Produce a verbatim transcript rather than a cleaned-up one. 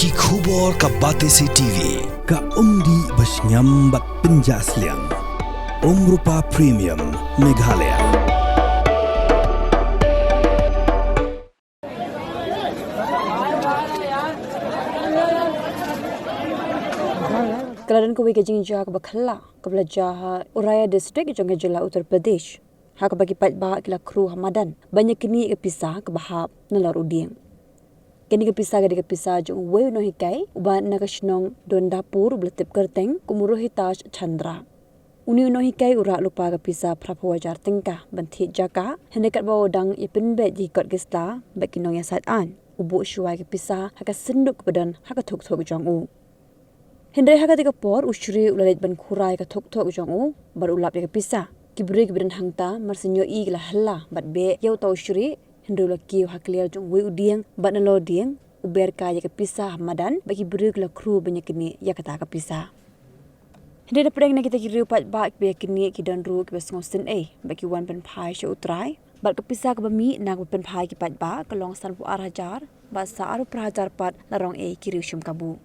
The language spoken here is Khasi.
Ki khubor ka Batesi T V, ka umdih ba shngiam bad pynjah sliang. Umrupa Premium, Meghalaya. Ka la don kawei ka jingjia kaba khyllah kaba la jia ha Auraiya District jong ka jylla Uttar Pradesh, ha kaba ki paidbah ki la khru ha madan ban ïaknieh ïa ka pisa kaba hap nalor u dieng. Kane ka pisa ka dei ka pisa jong uwei u nonghikai uba na ka shnong Dondapur uba la tip kyrteng kum u Rohitash Chandra. Une u nonghikai u rah lypa ka pisa phraphew hajar tyngka ban thied jaka, hynrei katba u dang ïapynbeit ïa ki kot ki sla bad ki nongïasaid aiñ, u buh shuwa ïa ka pisa ha ka synduk kaba don ha ka thok thok jong u. Hynrei ha katei ka por u Shri u la leit ban khura ïa ka thok thok jong u bad u lap ïa ka pisa. Ki briew kiba don hangta mar shen ïohi ki la halla bad beh ïa uta u Shri, hynrei u la kiew ha kliar jong uwei u dieng bad nalor dieng u ber kai ïa ka pisa ha madan bad ki briew ki la khru ban ïaknieh ïa kata ka pisa. Hynrei na pdeng na kita ki riew paidbah kiba ïaknieh ki don ruh kiba sngewsynei bad ki wan pynphai sha U Trai bad ka pisa kaba mih na kaba pynphai ki paidbah ka long sanphew ar hajar bad sa arphew phra hajar pat, la rong ei ki riew shim kabu.